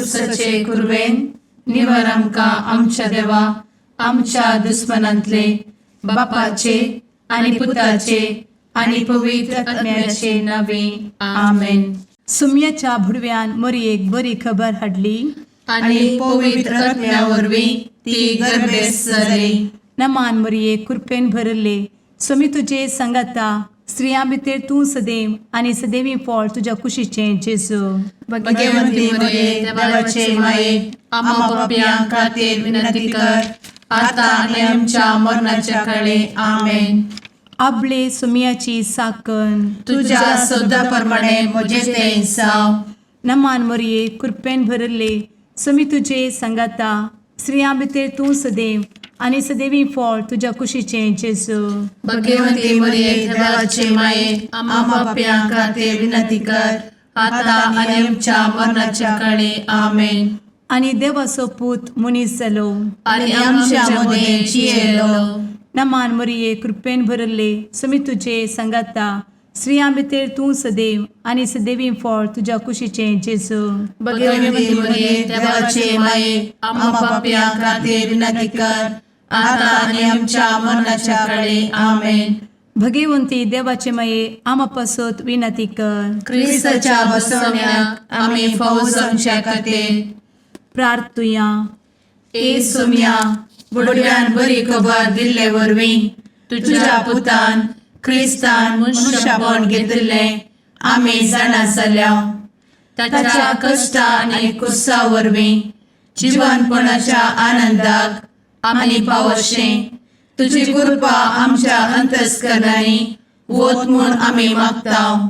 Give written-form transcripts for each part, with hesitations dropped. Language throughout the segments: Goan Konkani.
कुर्साचे कुरवेन निवर आमकां आमच्या देवा आमच्या दुस्मनांतले बापाचे आनी पुताचे आनी पवित्र आत्म्याचे नावे आमेन. सुम्याच्या भुडव्यान मोरयेक बरी खबर हाडली. आनी पवित्र आत्म्या वरवीं ती गर्भेस्त जाली. नमान मोरये, कृपेन भरले, स्वामी तुजे सांगाता, स्त्रियां भितर तूं सदैव आनी सदैवी फळ तुज्या कुशीचें जेजू. भगवंती मरिये, देवाचे माये, आम्हा पापयां खातीर विनंती कर, आता आनी आमच्या मरणाच्या काळे. आमेन. आबले सुम्याची साकन. तुझ्या शब्दा प्रमाणे म्हजे ते जावं. नमान मोरये, कृपेन भरले, स्वामी तुजे सांगाता, स्त्रियां भितर तूं सदैव आनी सदैवी फळ तुज्या कुशीचें जेजू. भगवंती मरिये, देवाचे माये, आम्हा पापयां खातीर विनंती कर, आता आनी आमच्या मरणाच्या काळे. आमेन. आनी देवाचो पूत मनीस जालो आनी आमच्या मदें जियेलो. नमान मोरये, कृपेन भरले, स्वामी तुजे सांगाता, स्त्रियां भितर तूं सदैव आनी सदैवी फळ तुज्या कुशीचें जेजू. भगवंती मरिये, देवाचे माये, आम्हा पापयां खातीर विनंती कर, आता आनी आमच्या मरणाच्या काळे. आमेन. भगवंती देवाचे माये, आमा पासत विनंती कर. क्रिस्ताच्या बसवण्याक आमी फावो जावच्या खातीर प्रार्थुया. ए सोम्या, बुडव्यान बरी खबर दिल्ले वरवीं तुझ्या पुतान क्रिस्तान मनुष्यपण घेतिल्लें आमी जाणा जाल्या. ताच्या कश्टा आनी कुर्सा वरवीं जिवनपणाच्या आनंदाक आमी पावशें तुजी कृपा आमच्या अंतस्करणांनी वत म्हूण आमी मागता,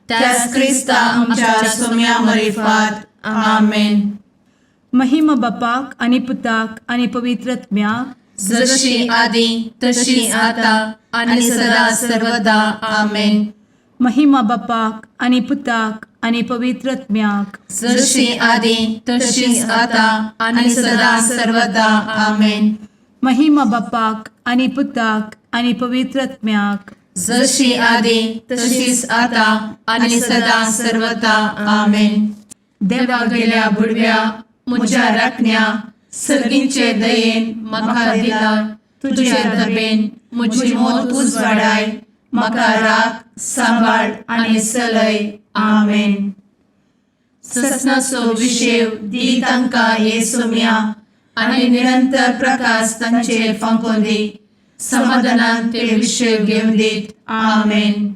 त्याच क्रिस्ता आमच्या सोम्या मरिफात. आमेन. महिमा बापाक आनी पुताक आनी पवित्र आत्म्याक. जशी आदी तशी आता आणि सदा सर्वदा. आमेन. महिमा बापाक आनी पुताक आनी पवित्र आत्म्याक. जशी आदी तशीच आता आणि सदा सर्वदा. आमेन. महिमा बापाक आनी पुताक आनी पवित्र आत्म्याक. जशी आदी तशीच आता आणि सदा सर्वदा. आमेन. देवा गेल्या बुडव्या म्हज्या राखण्या, सर्गींचे दयेन म्हाका दिला तुझे दबेन म्हजी मोत उजवाडाय, म्हाका राख, सांबाळ आनी चलय. आमेन. ससनाचो विशेव दी तांकां हे सोम्या आनी निरंतर प्रकाश तांचेर फांकोवन दी, समाधानान ते विशेव घेवन दीत. आमेन.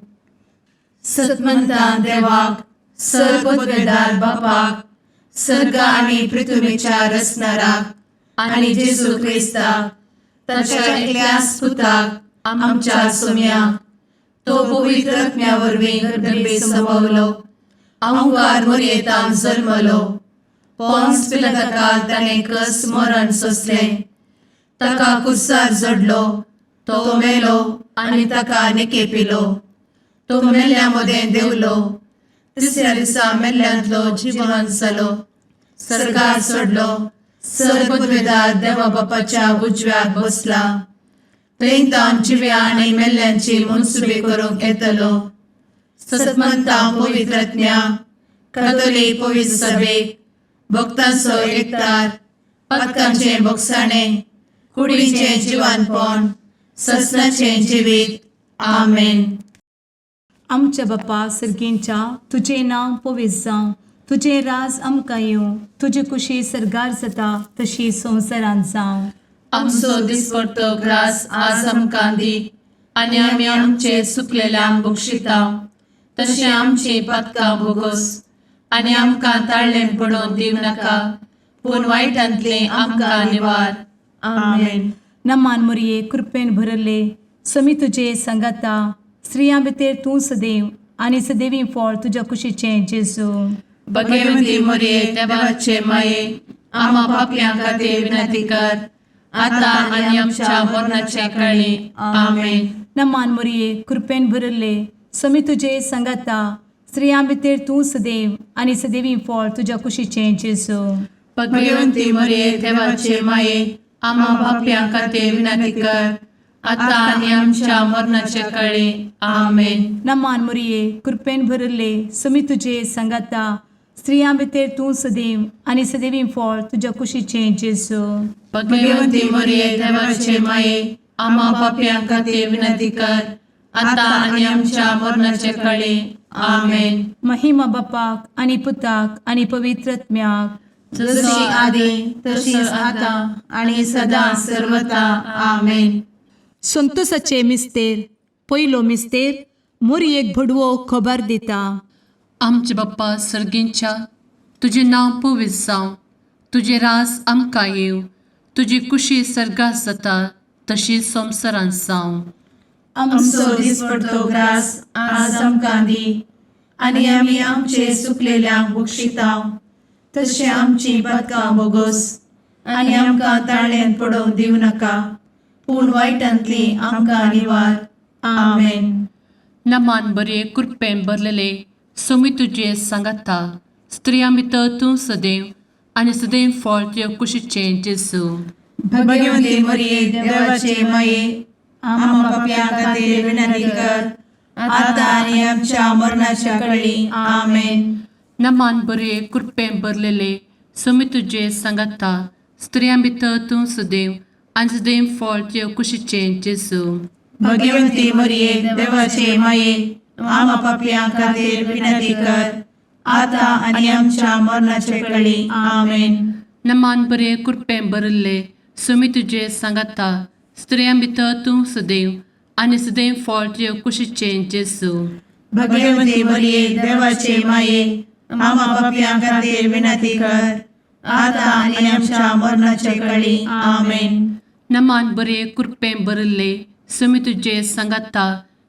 सतमंतान देवाक, सर्वपदवेदार बापाक, सर्ग आनी पृथ्वीच्या रचणाराक आनी जेजू क्रिस्ताक ताच्या एकल्याच पुताक आमच्या सोम्याक, तो पवित्र आत्म्या वरवीं गर्भे संभवलो, अंकार मोरयेतान जल्मलो, पोन्स पिलाताकाल ताणें कस मरण सोंसलें, ताका कुर्सार जडलो, तो मेलो आनी ताका निकेपिलो, तो मेल्ल्या मदें देंवलो, तिसऱ्या दिसा मेल्ल्यांतलो जिवन जालो, सर्गार चडलो, सर्वपदवेदार देवा बापाच्या उजव्याक बसला, थंय तावन जिव्या आनी मेल्ल्यांची मनसुबी करूंक येतलो. सतमंता पवित्र आत्म्या, कातोलीक पवित्र सभेक, भक्तांचो एकतार, पातकांचें भोगसाणें, कुडीचें जिवानपण, ससनाचें जिवीत. आमेन. आमच्या बापा सर्गींच्या, तुजें नांव पवित्र जावं, तुजें राज आमकां येवं, तुजी कुशी सर्गार जाता तशी संवसारांत जावं. आमचो दिसपडतो ग्रास आज आमकां दी आनी आमी आमचे चुकलेल्यांक बक्षिता तशें आमची पातकां भोगोस आनी आमकां ताळ्ळें पडोवन दिवं नाका, पूण वायटांतलें आमकां निवार. आमेन. नमान मोरये, कृपेन भरले, समी तुजे सांगाता, स्त्रियां भितर तूं सदैव आनी सदैवी फळ तुज्या कुशीचें जेजू. भगवती मोरये, देवाचे माये, आम्हा पापयां खातीर विनंती कर, आता आनी आमच्या मरणाच्या काळी. आमेन. नमान मोरये, कृपेन भरले, समी तुजे सांगाता, स्त्रियां भितर तूं सदैव आनी सदैवी फळ तुज्या कुशीचें जेजू. भगवंती मोरये, देवाचे माये, आम्हा पापयां खातीर विनंती कर, आता आनी आमच्या मरणाच्या काळी. आमेन. नमान मोरये, कृपेन भरले, समी तुजे सांगाता, स्त्रियां भितर तूं सदैव आनी सदैवी फळ तुज्या कुशीचें जेजू. भगवती मरिये, देवाचे माये, आम्हा पापयां खातीर विनंती कर, आता आनी आमच्या मरणाचे कळे. आमेन. महिमा बापाक आनी पुताक आनी पवित्र आत्म्याक. जशी आदी तशीच आता आणि सदा सर्वता. आमेन. संतोषाचे मिस्तेर. पयलो मिस्तेर, मोरयेक भडवो खबर दिता. आमचे बाप्पा सर्गींच्या, तुजें नांव पवित्र जावं, तुजें रास आमकां येवं, तुजी कुशी सर्गात जाता तशी संवसारांत जावं. आमचो दिसपडतो ग्रास आज आमकां दी आनी आमी आमचे सुकलेल्यांक बक्षितांव तशें आमची पदकां बोगोस आनी आमकां ताळ्यान पडोवंक दिवं नाका, पूण वायटांतली आमकां निवार. आमेन. नमान बरे, कृपेन भरलेले, सोमी तुजे सांगाता, स्त्रियां भितर तूं सदैव आनी सदैव फळ तुजे कुशीचें जेजू. भगवंती मरिये, देवाचे माये, आम्हा पापयां खातीर विनंती कर, आता आनी आमच्या मरणाच्या कळी. आमेन. नमान बरे, कृपेन भरलेले, सोमी तुजे सांगाता, स्त्रियां भितर तूं सदैव आनी सदैव फळ तुजे कुशीचें जेजू. भगवंती मरिये, देवाचे माये, आम्हा पापयां खातीर विनंती कर, आता आनी आमच्या मरणाचे कळी. आमेन. नमान बरे, कृपेन भरिल्ले, सोमी तुजे सांगाता, स्त्रियां भितर तूं सदैव आनी सदैव फळ तुजे कुशीचें जेजू. भगवंती मरिये, देवाचे माये, आम्हा पापयां खातीर विनंती कर, आता आनी आमच्या मरणाचे कळी. आमेन. नमान बरे, कृपेन भरिल्ले, सोमी तुजे सांगाता,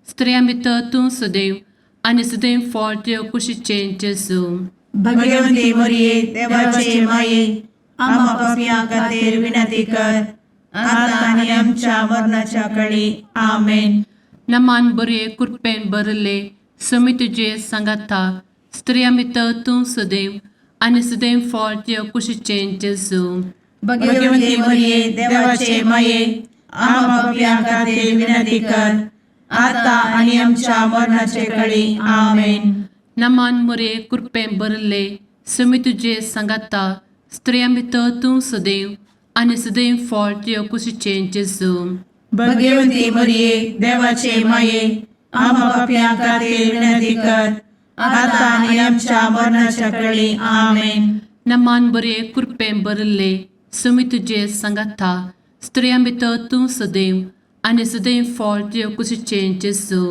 स्त्रियां भितर तूं सदैव आनी सदैव फळ तुजे कुशीचें जेजू. भगवंती मरिये, देवाचे माये, आम्हा पापयां खातीर विनंती कर, आता आनी आमच्या मरणाच्या कळी. आमेन. नमान बरे, कृपेन भरिल्ले, सोमी तुजे सांगाता, स्त्रियां भितर तूं सदैव आनी सदैव फळ तुजे कुशीचें जेजू. भगवंती मरिये, देवाचे माये, आम्हा पापयां खातीर विनंती कर, आता आनी आमच्या मरणाचे कळी. आमेन. नमान मोरे, कृपेन भरिल्ले, सोमी तुजे सांगाता, स्त्रियां भितर तूं सदैव आनी सदैव फळ तुजे कुशीचें जेजू. भगवंती मरिये, देवाचे माये, आम्हा पापयां खातीर विनंती कर, आता आनी आमच्या मरणाच्या कळी. आमेन. नमान बरे, कृपेन भरिल्ले, सोमी तुजे सांगाता, स्त्रियां भितर तूं सदैव आनी सदैव फळ तुजे कुशीचें जेजू.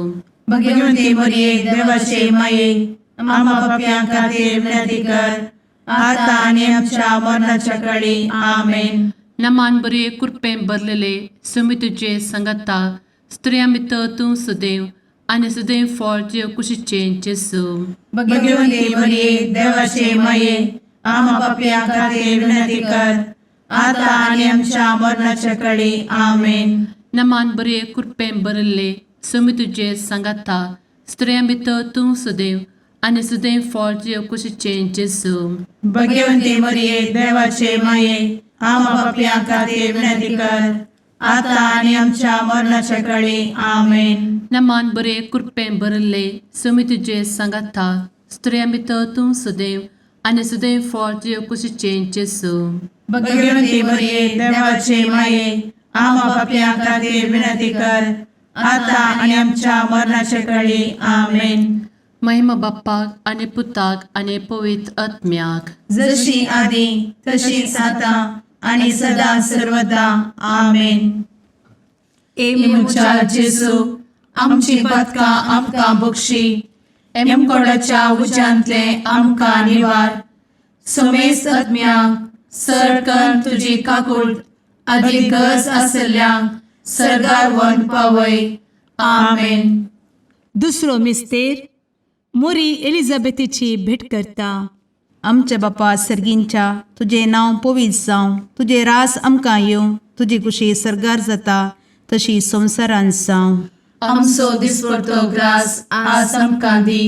भगवंती मरिये, देवाचे माये, आम्हा पापयां खातीर विनंती कर, आता आनी आमच्या मरणाच्या कळी. आमेन. नमान बरे, कृपेन भरलेले, सोमी तुजे सांगाता, स्त्रियां भितर तूं सदैव आनी सदैव फळ तुजे कुशीचें जेजू. भगवंती मरिये, देवाचे माये, आम्हा पापयां खातीर विनंती कर, आता आनी आमच्या मरणाच्या कळी. आमेन. नमान बरे, कृपेन भरिल्ले, सोमी तुजे सांगाता, स्त्रियां भितर तूं सदैव आनी सदैव फळ तुजे कुशीचें जेजू. भगवंती मरिये, देवाचे माये, आम्हा पापयां खातीर विनंती कर, आता आनी आमच्या मरणाच्या कळी. आमेन. नमान बरे, कृपेन भरिल्ले, सोमी तुजे सांगाता, स्त्रियां भितर तूं सदैव आनी सदैव फळ तुजे कुशीचें जेजू. भगवंती मरिये, देवाचे माये, आम्हा पापयां खातीर विनंती कर, आता आनी आमच्या मरणाच्या कळी. आमेन. महिमा बाप्पाक आनी पुताक आनी पवित्र आत्म्याक. जशी आदी तशीच आता आणि सदा सर्वदा. आमेन. ए म्हज्या जेजू, आमची पदकां आमकां बक्षी, एमकोडाच्या उज्यांतले आमकां निवार, समेस्त आत्म्यांक सरकन तुजी काकूळ आदी गरज आसल्ल्यांक सर्गार वन पावय. आमेन. दुसरो मिस्तेर, मोरी एलिझाबेथीची भेट करता. आमच्या बापा सर्गींच्या, तुजें नांव पवित्र जावं, तुजें रास आमकां येवं, तुजी कुशी सर्गार जाता तशी संवसारांत जावं. आमचो दिसपडतो ग्रास आज आमकां दी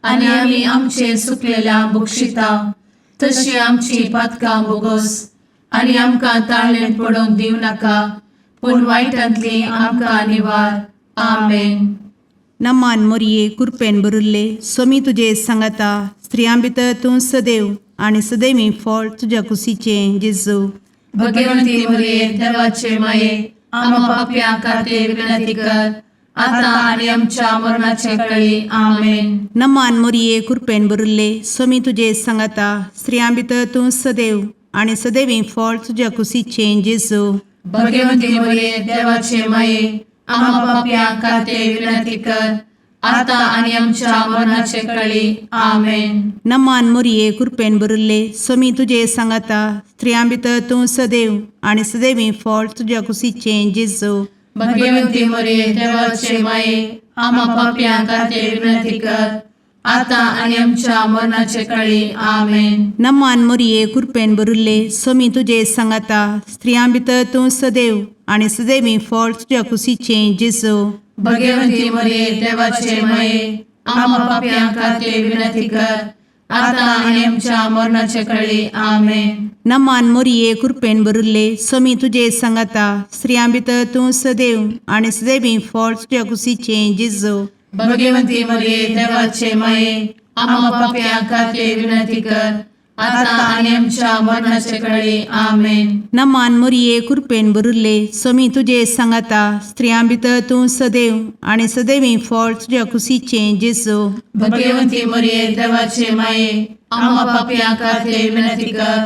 आनी आमी आमचे सुकलेल्या बक्षिता तशी आमची पातकां बोगोस आनी आमकां ताळ्ळें पडोवंक दिवं नाका, पूण वायटांतली आमकां निवार. आमेन. नमान मोरये कुरपेन बरुल्ले सोमी तुजे सांगाता स्त्रियां भितर तूं सदैव आनी सदैवी फळ तुज्या कुशीचें जेजू. भगवंती मरिये देवाचे माये आम्हा पापयां खातीर विनंती कर आता आणि आमच्या मरणाचे कळी. आमेन. नमान मोरये कुरपेन बरुल्ले सोमी तुजे सांगाता स्त्रियां भितर तूं सदैव आनी सदैवी फळ तुज्या कुशीचें जेजू. भगवंती मरिये देवाचे माये आम्हा पापयां खातीर विनंती कर आता आणि आमच्या मरणाचे कळी. आमेन. नमान मोरये कुरपेन बरुल्ले सोमी तुजे सांगाता स्त्रियां भितर तूं सदैव आनी सदैवी फळ तुज्या कुशीचें जेजू. भगवंती मरिये देवाचे माये आम्हा पापयां खातीर विनंती कर आता आणि आमच्या मरणाचे कळी. आमेन. नमान मोरये कुरपेन बरुल्ले सोमी तुजे सांगाता स्त्रियां भितर तूं सदैव आनी सदैवी फळ तुज्या कुशीचें जेजू. भगवंती मरिये देवाचे माये आम्हा पापयां खातीर विनंती कर आता आणि आमच्या मरणाचे कळी. आमेन. नमान मोरये कुरपेन बरुल्ले सोमी तुजे सांगाता स्त्रियां भितर तूं सदैव आनी सदैवी फळ तुज्या कुशीचें जेजू. भगवंती मरिये देवाचे माये आम्हा पापयां खातीर विनंती कर आता आणि आमच्या मरणाचे कळी. आमेन. नमान मोरये कुरपेन बरुल्ले सोमी तुजे सांगाता स्त्रियां भितर तूं सदैव आनी सदैवी फळ तुज्या कुशीचें जेजू. भगवंती मरिये देवाचे माये आम्हा पापयां खातीर विनंती कर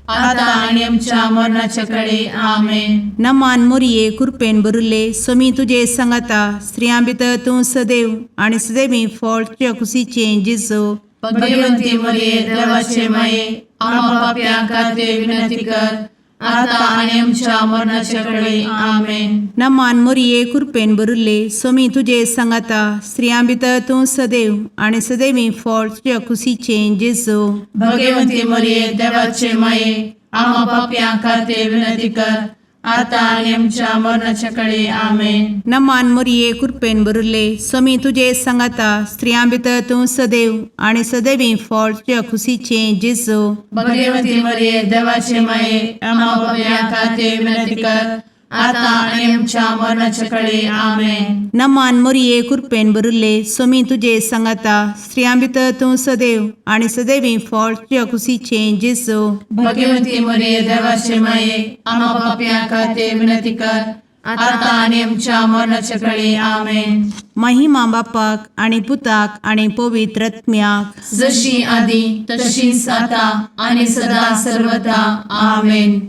आता आणि आमच्या मरणाच्या कळी. आमेन. नमान मोरये कुरपेन बरुल्ले सोमी तुजे सांगाता स्त्रियां भितर तूं सदैव आनी सदैवी फळ तुज्या कुशीचें जेजू. भगवंती मरिये देवाचे माये आम्हा पापयां खातीर विनंती कर आता आणि आमच्या मरणाच्या कळी. आमेन. नमान मोरये कुरपेन बरुल्ले सोमी तुजे सांगाता स्त्रियां भितर तूं सदैव आनी सदैवी फळ तुज्या कुशीचें जेजू. भगवंती मरिये देवाचे माये आम्हा पापयां खातीर विनंती कर आता आणि आमच्या मरणाच्या कळी. आमेन. नमान मोरये कुरपेन बरुल्ले सोमी तुजे सांगाता स्त्रियां भितर तूं सदैव आनी सदैवी फळ तुज्या कुशीचें जेजू. भगवंती मरिये देवाचे माये आम्हा पापयां खातीर विनंती कर आता आणि आमच्या मरणाच्या कळी. आमेन. नमान मोरये कुरपेन बरुल्ले सोमी तुजे सांगाता स्त्रियां भितर तूं सदैव आनी सदैवी फळ तुज्या कुशीचें जेजू. भगवंती मरिये देवाचे माये आम्हा पापयां खातीर विनंती कर आता आणि आमच्या मरणाच्या कळी. आमेन. महिमा बापाक आनी पुताक आनी पवित्र आत्म्याक. जशी आदी तशीच आता आणि सदा सर्वदा. आमेन.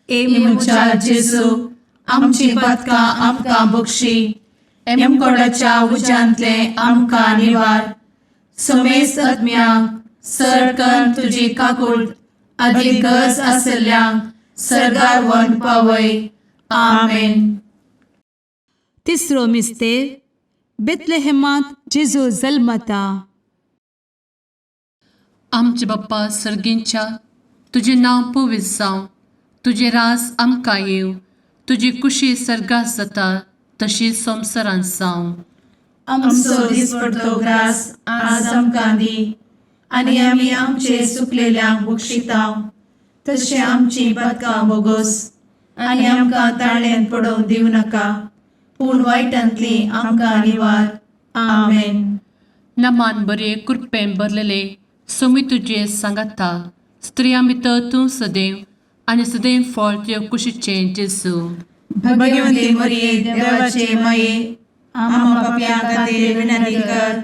ए म्हज्या जेजू आमची पातकां आमकां बक्षी एमकोडाच्या उज्यांतले आमकां निवार समेस्त आत्म्यांक सरकन तुजी काकूट आदी गरज आसल्ल्यांक सर्गार व्हरून पावय. आमेन. तिसरो मिस्तेर बेतलेहेमांत जेजू जल्मता. आमचे बाप्पा सर्गींच्या तुजें नांव पवित्र जावं, तुजें राज आमकां येवं, तुजी कुशी सर्गात जाता तशी संवसारांत जावं. आमचो दिसपडतो ग्रास आज आमकां दी आनी आमी आमचे सुकलेल्यांक बक्षितांव तशें आमची पातकां बोगोस आनी आमकां ताळ्यांत पडोवंक दिवं नाका पूण वायटांतली आमकां निवार. आमेन. नमान बरे कृपेन भरलेले सोमी तुजे सांगाता स्त्रियां भितर तूं सदैव आनी सदैव फळ तुज्या कुशीचें जेजू. भगवंती मरिये देवाचे माये आम्हा पापयां खातीर विनंती कर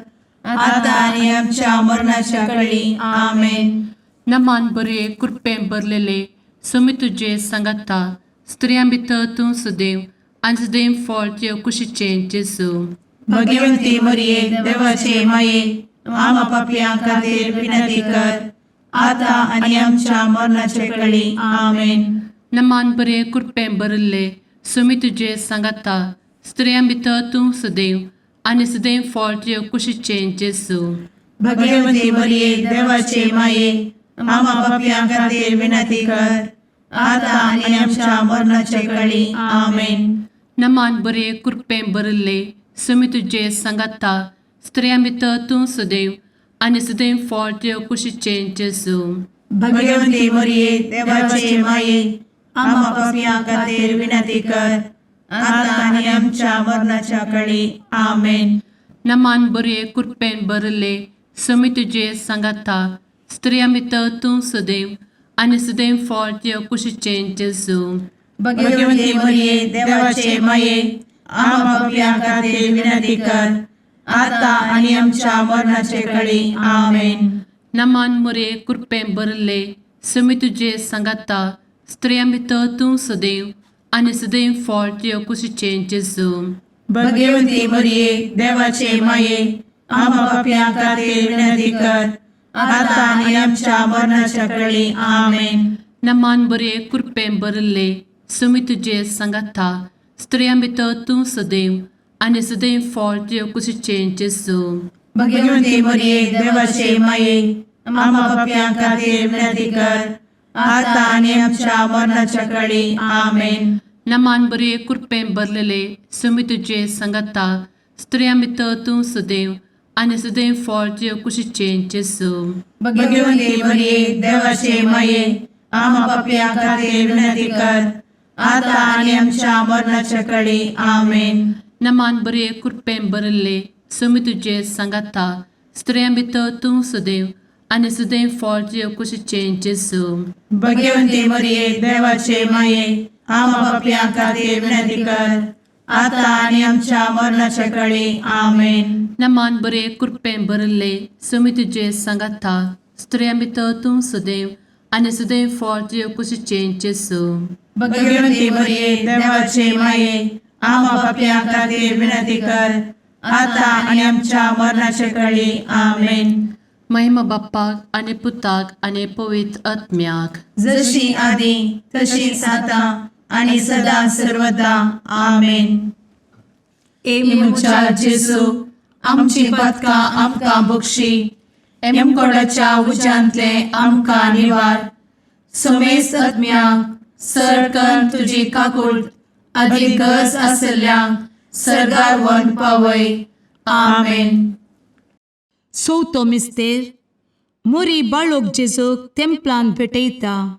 आता आनी आमच्या मरणाच्या कळी. आमेन. नमान बरे कृपेन भरलेले सोमी तुजे सांगाता स्त्रियां भितर तूं सदैव आनी सदैव फळ तुज्या कुशीचें जेजू. भगवंती मरिये देवाचे माये आम्हा पापयां खातीर विनंती कर आता आनी आमच्या मरणाच्या कळी. आमेन. नमान बरे कृपेन भरिल्ले सोमी तुजे सांगाता स्त्रियां भितर तूं सदैव आनी सदैव फळ तुज्या कुशीचें जेजू. भगवंती मरिये देवाचे माये आम्हा पापयां खातीर विनंती कर आता आनी आमच्या मरणाच्या कळी. आमेन. नमान बरे कृपेन भरिल्ले सोमी तुजे सांगाता स्त्रियां भितर तूं सदैव आनी सदैव फळ तुज्या कुशीचें जेजू. भगवंती मरिये देवाचे माये आम्हा पापयां खातीर विनंती कर आता आनी आमच्या मरणाच्या कळी. आमेन. नमान बरये कृपेन भरले समी तुजे सांगाता स्त्रिया भितर तूं सदैव आनी सदैव फळ तुज्या कुशीचें जेजू. भगवती मरिये, देवाचे माये, आम्हा पापयां खातीर विनंती कर, आता आनी आमच्या मरणाचे कळी. आमेन. नमान मुरे कृपेन भरले समी तुजे सांगाता स्त्रिया भितर तूं सदैव आनी सदैव फळ तुज्या कुशीचें जेजू. भगवती मरिये, देवाचे माये, आम्हा पापयां खातीर विनंती कर, आता आनी आमच्या मरणाच्या कळी. आमेन. नमान बरे कृपेन भरले समी तुजे सांगाता स्त्रिया भितर तूं सदैव आनी सदैव फळ तुज्या कुशीचें जेजू. भगवती मरिये, देवाचे माये, आम्हा पापयां खातीर विनंती कर, आता आनी आमच्या मरणाच्या कळी. आमेन. नमान बरे कृपेन भरलेले समी तुजे सांगाता स्त्रिया भितर तूं सदैव आनी सदैव फळ तुज्या कुशीचें जेजू. भगवती मरिये, देवाचे माये, आम्हा पापयां खातीर विनंती कर, आता आनी आमच्या मरणाच्या कळी. आमेन. नमान बरे कृपेन भरले समी तुजे सांगाता स्त्रिया भितर तूं सदैव आनी सदैव फळ तुज्या कुशीचें जेजू. भगवती मरिये, देवाचे माये, आम्हा पापयां खातीर विनंती कर, आता आनी आमच्या मरणाच्या कळी. आमेन. नमान बरे कृपेन भरले समी तुजे सांगाता स्त्रिया भितर तूं सदैव आनी सदैव फळ तुज्या कुशीचें जेजू. भगवती मरिये, देवाचे माये, आम्हा पापयां खातीर विनंती कर, आता आनी आमच्या मरणाच्या कळी. आमेन. महिमा बाप्पाक आनी पुताक आनी पवित्र आत्म्याक. जशी आदी तशीच आता आणि सदा सर्वदा. आमेन. ए म्हज्या जेजू, आमची पातकां आमकां बक्षी, एमकोडाच्या उज्यांतले आमकां निवार, समेस्त आत्म्यांक सरकन तुजी काकूळ आदी गरज आसल्ल्यांक सर्गार व्हरून पावय. आमेन. चवथो मिस्तेर मुरी बाळोक जेजूक तेंपलान भेटयता.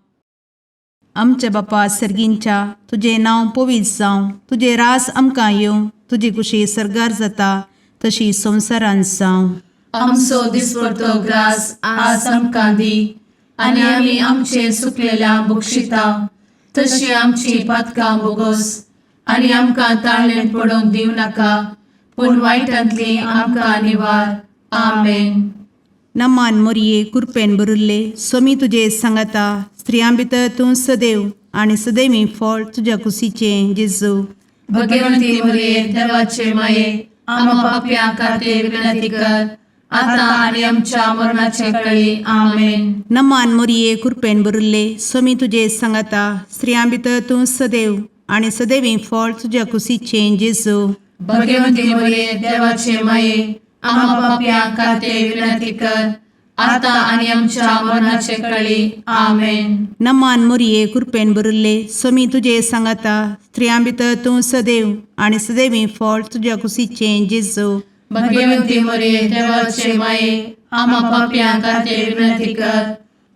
आमच्या बापा सर्गींच्या, तुजें नांव पवित्र जावं, तुजें रास आमकां येवं, तुजी कुशी सर्गार जाता तशी संवसारांत जावं. आमचो दिसपडतो ग्रास आज आमकां दी आनी आमी आमचे सुकलेल्या बक्षिता तशी आमची पातकां बोगोस आनी आमकां ताळणेंत पडोवंक दिवं नाका पूण वायटांतली आमकां निवार. आमेन. नमान मोरये, कुरपेन भरिल्ले, सोमी तुजे सांगाता, स्त्रियां भितर तूं सदैव आनी सदैवी फळ तुज्या कुशीचें जेजू. भगवंती मरिये, देवाचे माये, आम्हा पापयां खातीर विनंती कर, आता आनी आमच्या मरणाचे कळी. आमेन. नमान मोरये, कुरपेन भरिल्ले, सोमी तुजे सांगाता, स्त्रियां भितर तूं सदैव आनी सदैवी फळ तुज्या कुशीचें जेजू. भगवंती मरिये, देवाचे माये, आम्हा पापयां खातीर विनंती कर, आता आनी आमच्या मरणाचे कळी. आमेन. नमान मोरये, कुरपेन भरिल्ले, सोमी तुजे सांगाता, स्त्रियां भितर तूं सदैव आनी सदैवी फळ तुज्या कुशीचें जेजू. भगवंती मरिये, देवाचे माये, आम्हा पापयां खातीर विनंती कर,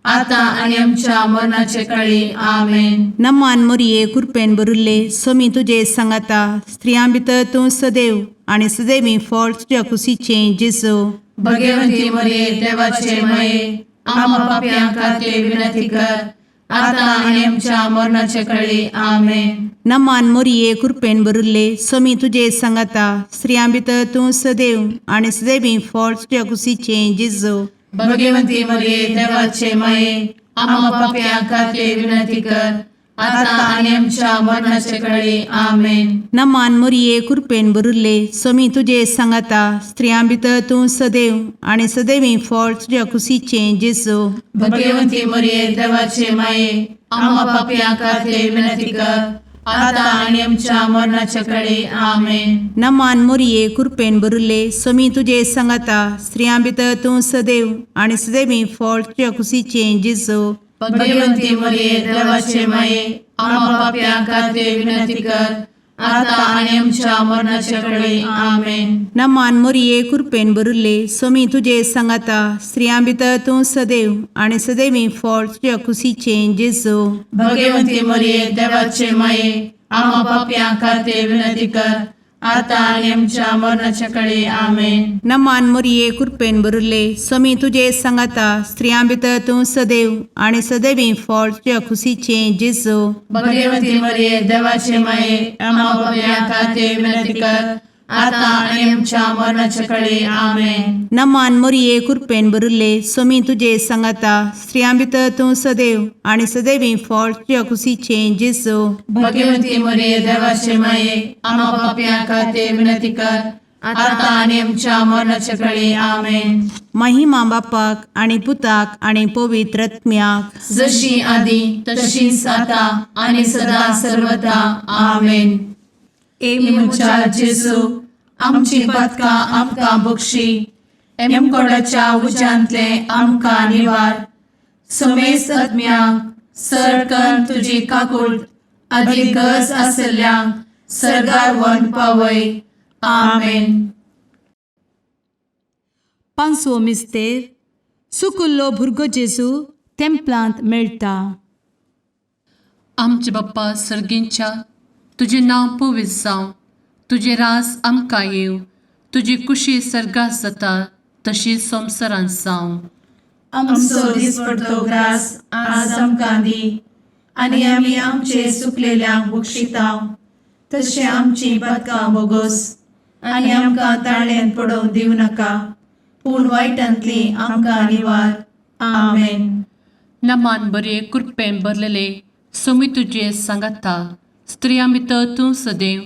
आता आनी आमच्या मरणाचे कळी. आमेन. नमान मोरये, कुरपेन भरिल्ले, सोमी तुजे सांगाता, स्त्रियां भितर तूं सदैव आनी सदैवी फळ तुज्या कुशीचें जेजू. भगवंती मरिये, देवाचे माये, आम्हा पापयां खातीर विनंती कर, आता आनी आमच्या मरणाचे कळी. आमेन. नमान मोरये, कुरपेन भरिल्ले, सोमी तुजे सांगाता, स्त्रियां भितर तूं सदैव आनी सदैवी फळ तुज्या कुशीचें जेजू. भगवंती मरिये, देवाचे माये, आम्हा पापयां खातीर विनंती कर, आता आनी आमच्या मरणाचे कळी. आमेन. नमान मोरये, कुरपेन भरिल्ले, सोमी तुजे सांगाता, स्त्रियां भितर तूं सदैव आनी सदैवी फळ तुज्या कुशीचें जेजू. भगवंती मरिये, देवाचे माये, आम्हा पापयां खातीर विनंती कर, आता आनी आमच्या मरणाचे कळी. आमेन. नमान मोरये, कुरपेन भरिल्ले, सोमी तुजे सांगाता, स्त्रियां भितर तूं सदैव आनी सदैवी फळ तुज्या कुशीचें जेजू. भगवंती मरिये, देवाचे माये, आम्हा पापयां खातीर विनंती कर, आता आनी आमच्या मरणाचे कळी. आमेन. नमान मोरये, कुरपेन भरिल्ले, सोमी तुजे सांगाता, स्त्रियां भितर तूं सदैव आनी सदैवी फळ तुज्या कुशीचें जेजू. भगवंती मरिये, देवाचे माये, आम्हा पापयां खातीर विनंती कर, आतां आनी आमच्या मरणाच्या कडे आमेन. नमान मोरये कृपेन भरिल्ले, स्वामी तुजे सांगाता, स्त्रियां भितर तूं सदैव आनी सदैवी फळ तुज्या खुशीचें जेजू. भगवती मरिये, देवाचे माये, आम्हा पापयां खातीर विनंती कर, आतां आनी आमच्या मरणाच्या कडे आमेन. नमान मोरये कृपेन भरिल्ले, स्वामी तुजे सांगाता, स्त्रियां भितर तूं सदैव आनी सदैवी फळ तुज्या खुशीचें जेजू. भगवती मरिये, देवाचे माये, आम्हा पापयां खातीर विनंती कर, आतां आनी आमच्या मरणाच्या कडे आमेन. महिमा बापाक आनी पुताक आनी पवित्र आत्म्याक. जशी आदी तशीच आता आणि सदा सर्वदा आमेन. ए म्हज्या जेजू, आमची पातकां आमकां बक्षी, एमकोडाच्या उज्यांतले आमकां निवार, समेस्त आत्म्यांक सरकन तुजी काकूळ आदी गरज आसल्ल्यांक सरगार वन पावय. आमेन. पांचवो मिस्तेर, सुकुल्लो भुरगो जेजू तेंपलांत मेळटा. आमचे बाप्पा सर्गींच्या, तुजें नांव पवित्र जावं, तुजें रास आमकां येवं, तुजी कुशी सर्गात जाता तशी संवसारांत जावं. आमचो दिसपडतो ग्रास आज आमकां दी, आनी आमी आमचे सुकलेल्यांक बक्षितांव, तशें आमची पातकां बोगोस, आनी आमकां ताळ्यान पडोवंक दिवं नाका, पूण वायटांतली आमकां निवार. आमेन. नमान बरे कृपेन भरलेले, सोमी तुजे सांगाता, स्त्रियां भितर तूं सदैव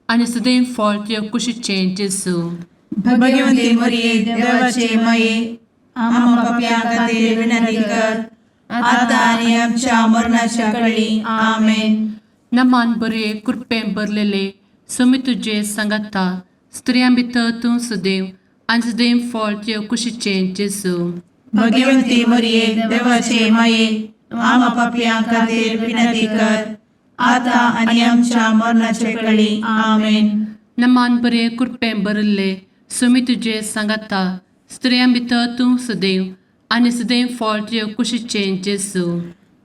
आनी सदैव फळ तुज्या कुशीचें जेजू. भगवती मरिये, देवाचे माये, आम्हा पापयां खातीर विनंती कर, आतां आनी आमच्या मरणाच्या कळी. आमेन. नमान बरे कृपेन भरलेले, सोमी तुजे सांगाता, स्त्रियां भितर तूं सदैव आनी सदैव फळ तुज्या कुशीचें जेजू. भगवती मरिये, देवाचे माये, आम्हा पापयां खातीर विनंती कर, आतां आनी आमच्या मरणाचे कळी. आमेन. नमान बरे कृपेन भरिल्ले, सुमी तुजे सांगाता, स्त्रियां भितर तूं सदैव आनी सदैव फळ तुज्या कुशीचें जेजू.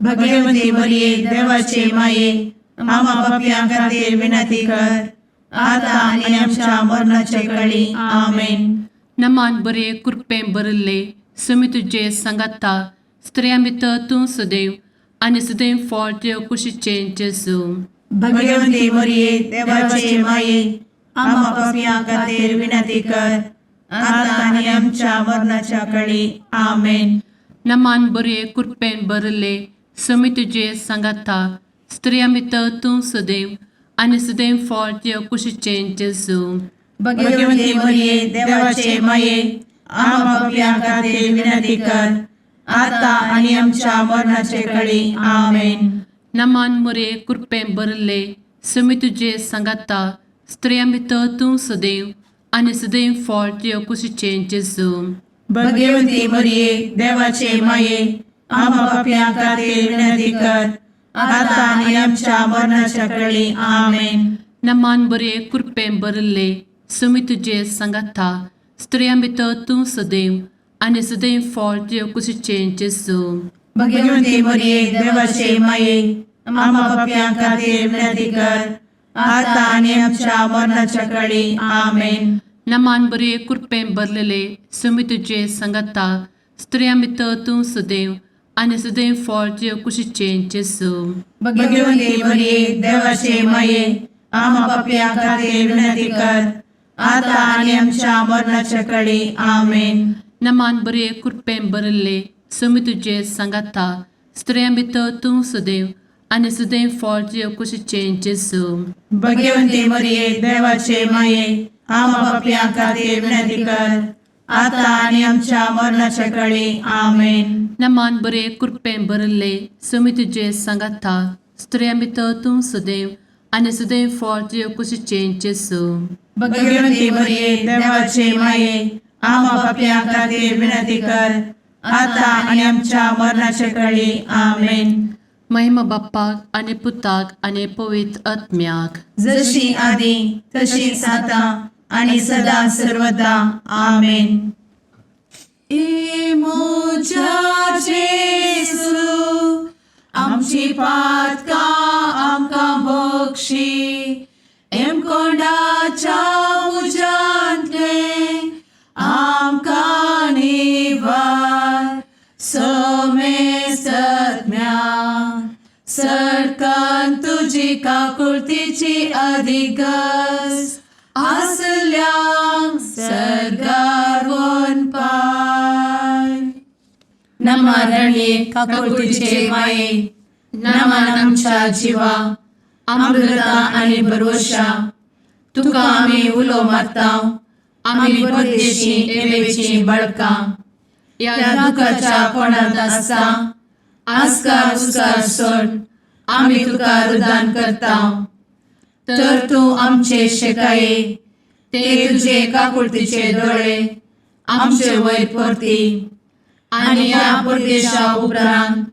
भगवती मरिये, देवाचे माये, आम्हा पापयां खातीर विनंती कर, आतां आनी आमच्या मरणाचे कळी. आमेन. नमान बरे कृपेन भरिल्ले, सुमी तुजे सांगाता, स्त्रियां भितर तूं सदैव आनी सदैव फळ तुज्या कुशीचें जेजू. भगवती मरिये, देवाचे माये, आम्हा पापयां खातीर विनंती कर, आतां आनी आमच्या मरणाच्या कळी. आमेन. नमान बरे कृपेन भरिल्ले, सुमी तुजे सांगाता, स्त्रियां भितर तूं सदैव आनी सदैव फळ तुज्या कुशीचें जेजू. भगवती मरिये, देवाचे माये, आम्हा पापयां खातीर विनंती कर, आतां आनी आमच्या मरणाचे कळी. आमेन. नमान मुरे कृपेन भरिल्ले, सुमी तुजे सांगाता, स्त्रियां भितर तूं सदैव आनी सदैव फळ तुज्या कुशीचें जेजू. भगवती मरिये, देवाचे माये, आम्हा पापयां खातीर विनंती कर, आतां आनी आमच्या मरणाच्या कळी. आमेन. नमान बरे कृपेन भरिल्ले, सुमी तुजे सांगाता, स्त्रियां भितर तूं सदैव आनी सदैव फळ तुज्या कुशीचें जेजू. भगवती मरिये, देवाचे माये, आम्हा पापयां खातीर विनंती कर, आतां आनी आमच्या मरणाच्या कळी. आमेन. नमान बरे कृपेन भरलेले, सुमी तुजे सांगाता, स्त्रियां भितर तूं सदैव आनी सदैव फळ तुज्या कुशीचें जेजू. भगवती मरिये, देवाचे माये, आम्हा पापयां खातीर विनंती कर, आतां आनी आमच्या मरणाच्या कळी. आमेन. नमान बरे कृपेन भरिल्ले, सुमी तुजे सांगाता, स्त्रियां भितर तूं सदैव आनी सदैव फळ तुज्या कुशीचें जेजू. भगवती मरिये, देवाचे माये, आम्हा पापयां खातीर विनंती कर, आतां आनी आमच्या मरणाच्या कळी. आमेन. नमान बरे कृपेन भरिल्ले, सुमी तुजे सांगाता, स्त्रियां भितर तूं सदैव आनी सदैव फळ तुज्या कुशीचें जेजू. भगवती मरिये, देवाचे माये, आम्हा पापयां खातीर विनंती कर, आतां आनी आमच्या मरणाच्या कळी. आमेन. महिमा बाप्पाक आनी पुताक आनी पवित्र आत्म्याक. जशी आदी तशीच आतां आणि सदा सर्वदा. आमेन. ए म्हज्या जेजू, आमची पातकां आमकां बक्षी, हेमकोंडाच्या उज्यांतले आमकां निवार समेस्तज्ञा सरकान तुजी काकुळतीची अधिगस आसल्या सरकार पाय. नमा रणये काकुळतीचे माये, नमन आमच्या जिवा, अमृता आनी भरवशा. तुका आमी उलो मारता, आमी परदेशी एवेची बळकां ह्या दुखाच्या कोणांत आसता. आस्कार उस्कार सोड आमी तुका रुदान करता, तर तूं आमचे शेकाये ते तुजे काकुळतीचे दोळे आमचे वयर परती आनी ह्या परदेशा उपरांत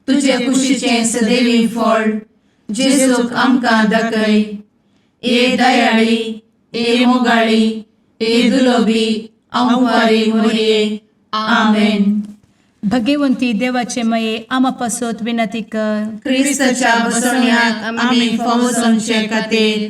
तुजे कुशीचें सदैवी फळ जेजूक आमकां दाखय. ए दयाळी, ए मोगाळी, ए दुलोबी आंवारी मोरये. आमेन. भगवंती देवाचे मये आमा पासत विनंती कर. क्रिस्ताच्या बसवण्याक आमी फावो जावचे खातीर.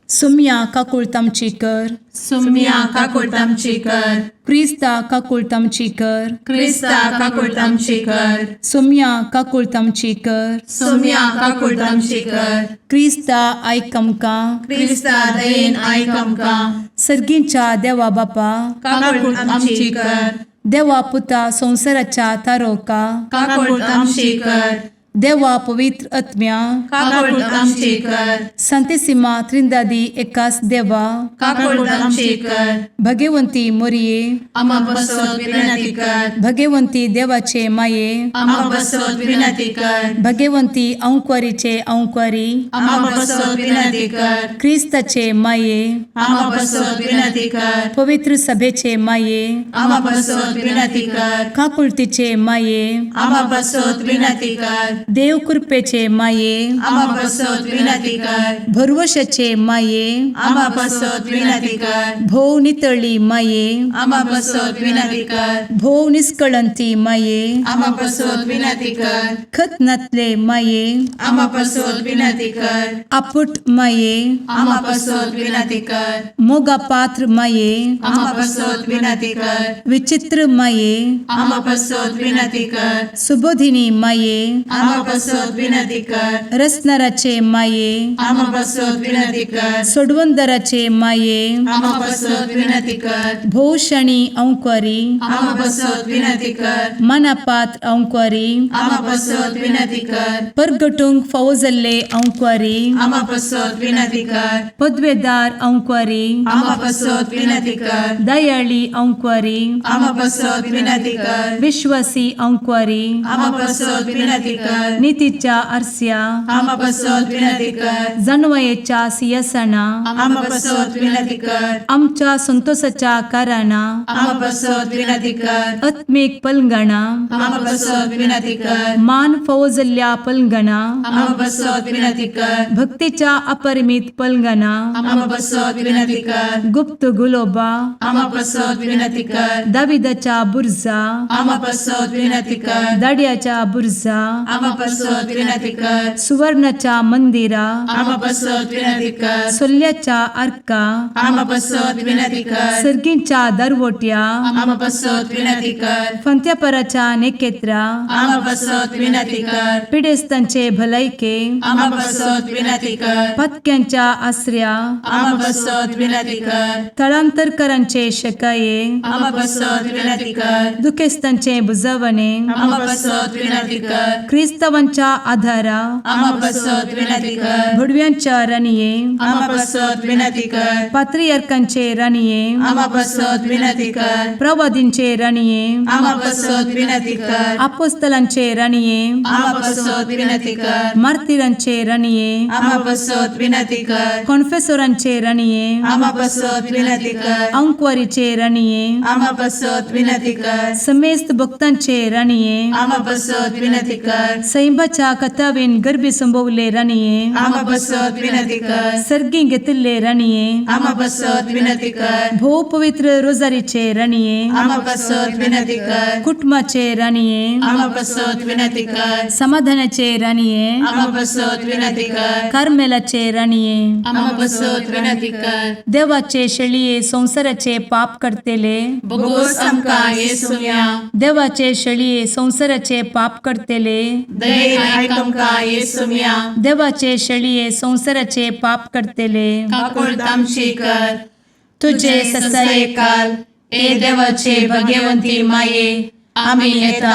सुम्या काकुळत आमची कर. सुम्या काकुळट आमची कर. क्रिस्ता काकुळत आमची कर. क्रिस्ता काकुळट आमची कर. सुम्या काकुळत आमची कर. सुम्या काकुळट आमची कर. क्रिस्ता आयक आमकां. क्रिस्ता दयेन आयक आमकां. सर्गींच्या देवा बापा, काकुळट आमची कर. देवा पुता संवसाराच्या तारोका, काकुळट आमची कर. देवा पवित्र आत्म्या, काकुळट आमची कर. संतेसिमा त्रिंदादी एकास देवा, काकुळट आमची कर. भगवंती मोरये, आमा बसत विनंती कर. भगवंती देवाचे माये, आमा बसत विनंती कर. भगवंती अंक्वारीचे अंक्वारी, आमा बसत विनंती कर. क्रिस्ताचे माये, आमा बसत विनंती कर. पवित्र सभेचे माये, आमा बसत विनंती कर. काकुळतीचे माये, आमा बसत विनंती कर. देव कृपेचे माये, आमा बसत विनंती कर. भरवशाचे माये, आमा बसत विनंती कर. भोव नितळी माये, आमा बसत विनंती कर. भोव निष्कळंती माये, आमा बसत विनंती कर. खत नातले माये, आमा बसत विनंती कर. आपुट माये, आमा बसत विनंती कर. मोगा पात्र माये, आमा बसत विनंती कर. विचित्र माये, आमा बसत विनंती कर. सुबोधिनी माये, आमा बसत विनंती कर. रसनाराचे माये, आमा बसत विनंती कर. सोडवंदराचे माये, आमा बसत विनंती कर. भोवशणी अंक्वारी, आमा बसत विनंती कर. मनापात्र अंक्वारी, आमा बसत विनंती कर. परगटूंक फावो जाल्ले अंक्वारी, आमा बसत विनंती कर. पदवेदार अंक्वारी, आमा बसत विनंती कर. दयाळी अंक्वारी, आमा बसत विनंती कर. विश्वासी अंक्वारी, आमा बसत विनंती कर. नितीच्या आरस्या, आमा बसत विनंती कर. जानवयेच्या सियासना, आमा बसत विनंती कर. आमच्या संतोषाच्या कारणा, आमा बसत विनंती कर. आत्मीक पलंगणा, आमा बसत विनंती कर. मान फावो जाल्ल्या पलंगणा, आमा बसत विनंती कर. भक्तीच्या अपरिमित पलंगणा, आमा बसत विनंती कर. गुप्त गुलोबा, आमा बसत विनंती कर. दाविदाच्या बुर्जा, आमा बसत विनंती कर. दाड्याच्या बुर्जा, आमा बसत विनंती कर. सुवर्णाच्या मंदिरा, आमा बसत विनंती कर. सोल्ल्याच्या आर्का, आमा बसत विनंती कर. सर्गींच्या दरवट्या, आमा बसत विनंती कर. फंत्यापराच्या नेकेत्रा, आमा बसत विनंती कर. पिडेस्तांचे भलायके, आमा बसत विनंती कर. पत्क्यांच्या आसऱ्या, आमा बसत विनंती कर. थळांतरकरांचे शकाये, आमा बसत विनंती कर. दुखेस्तांचे बुजवणे, आमा बसत विनंती कर. क्रिस्तावांच्या आधारा, आमा बसत विनंती कर. भुडव्यांच्या राणये, आमा बसत विनंती कर. पात्रियर्कांचे राणये, आमा बसत विनंती कर. प्रवादींचे राणये, आमा बसत विनंती कर. आपोस्तलांचे राणये, आमा बसत विनंती कर. मार्तिरांचे राणये, आमा बसत विनंती कर. कॉन्फेसोरांचे राणये, आमा बसत विनंती कर. अंक्वारीचे राणये, आमा बसत विनंती कर. समेस्त भक्तांचे राणये, आमा बसत विनंती कर. सैंबाच्या कथावेन गर्भी संभवले राणये आमा बसत विनंती कर. सर्गी घेतिल्ले राणये आमा बसत विनंती कर. भोव पवित्र रोजारीचे राणये आमा बसत विनंती कर. कुटुंबाचे राणये आमा बसत विनंती कर. समाधानाचे राणये आमा बसत विनंती कर. कार्मेलाचे राणये आमा बसत विनंती कर. देवाचे शेळये संवसाराचे पाप करतेले बोगोस आमकां येसुम्या. देवाचे शेळये संवसाराचे पाप करतेले दयेन आयक आमकां येसुम्या. देवाचे शेळये संवसाराचे पाप करतेले काकुळट आमची कर. तुझे तुझे ससाये ससायकाल ए देवाचे भगवंती माये आमी येता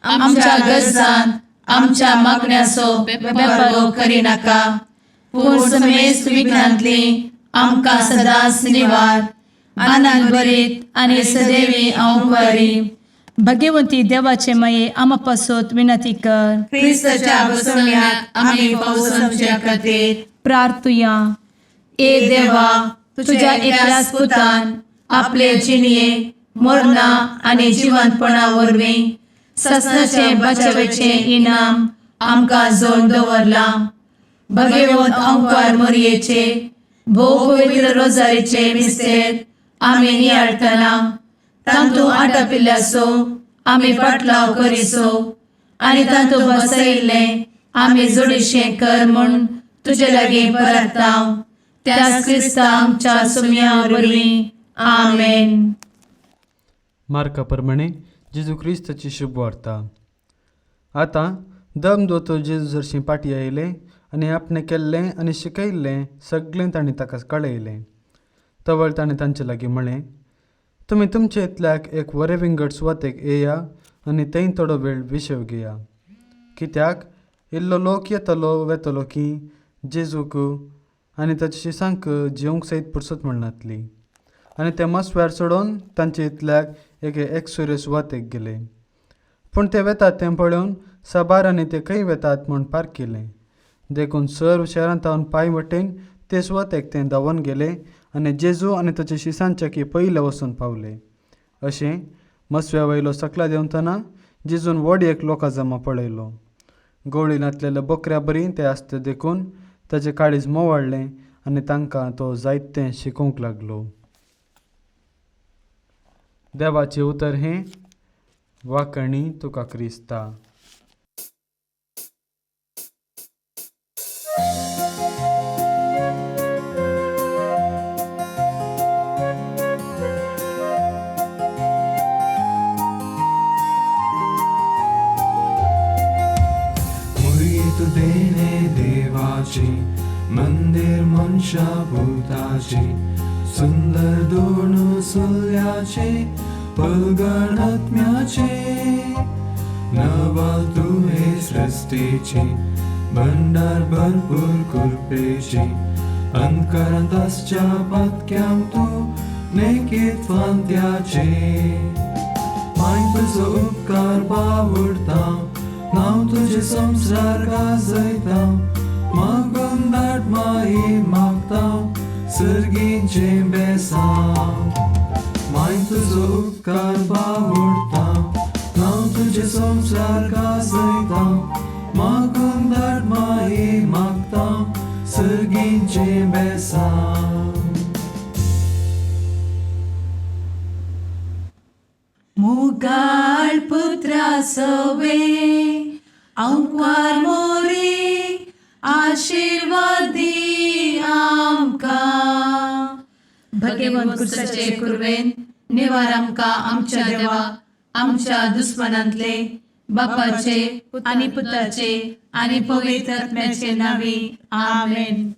आमच्या गरजान आमच्या मागण्याचो बेपर्वो करिनाका पूण समेस्त विघ्नांतली आमकां सदांच निवार आनंद भरीत आनी सदैवी अंकुरी भगवंती देवाचे माये आमा पासत विनंती कर. क्रिस्ताच्या बसवण्यात आम्ही पावसाच्या खातीर प्रार्थुया. ए देवा, तुझ्या एकल्याच पुतान आपले जिणये मरणा आनी जिवंतपणा वरवीं ससनाचे बचावेचे इनाम आमकां जोड दवरलां. भगवंत अंकार मोरयेचे भोव पवित्र रोजारीचे मिस्तेर आमी नियाळटना तांतू आटापिल्ल्याचो आमी पाटलाव करिसो आनी तांतू बसयिल्लें आमी जोडीशें कर म्हूण तुजे लागीं परताव त्याच क्रिस्ता आमच्या सुम्या वरवीं. आमेन. मार्का प्रमाणे जेजू क्रिस्ताची शुभ वार्ता. आतां दम दोतोर जेजू जरशीं पाटी आयले आनी आपणें केल्लें आनी शिकयल्लें सगळें ताणें ताका कळयलें. तवळ ताणें तांचे लागीं म्हळें, तुमी तुमचे इतल्याक एक बरे विंगड सुवातेक येया आनी थंय थोडो वेळ विशेव घेया, कित्याक इल्लो लोक येतलो वेतलो की जेजूक आनी ताचे शिसांक जेवंक सयत पुरसत मेळनातली. आनी ते मस्व्यार चडोवन तांचे इतल्याक एके एकसुरे सुवातेक गेले. पूण ते वेतात तें पळोवन साबारांनी ते खंय वेतात म्हूण पारखिलें. देखून सर्व शहरांत पांय वटेन ते सुवातेक ते धांवून गेले आनी जेजू आनी ताच्या शिसांच्या की पयले वचून पावले. अशें मस्व्या वयलो सकला देंवतना जेजून व्हड एक लोकां जमा पळयलो. गवळी नातलेल्या बकऱ्या बरी ते आसता देखून ताचें काळीज मोवाळ्ळें आनी तांकां तो जायतें शिकोवंक लागलो. देवाचें उतर हें. वाकणी तुका क्रिस्ता. मुरीत देणे देवाचे मंदिर मनशा भूताचे सुंदर दोन सुल्याचे पलगण आत्म्याचे नवाल तुहे सृष्टीचे भंडार भरपूर कृपेचे अंतकरांत आसच्या पातक्यांक तूं नेकीत फांत्याचे माय तुजो उपकार बावडता नांव तुजें संवसार गाजयता मागून धाड माई मागता सर्गीचें बेसांव माय तुजो उपकार बावडता नांव तुजें संवसार गाजयता मागून धाड माई मागता सर्गीचें बेसांव. मुगाळ पुत्रा सवे अंकार मोरी आशिर्वादी आमकां. भगवंत कुर्साचे कुर्वेन निवार आमकां आमच्या देवा आमच्या दुस्मनांतले बापाचे आनी पुताचे आनी पवित्र आत्म्याचे नांवी. आमेन.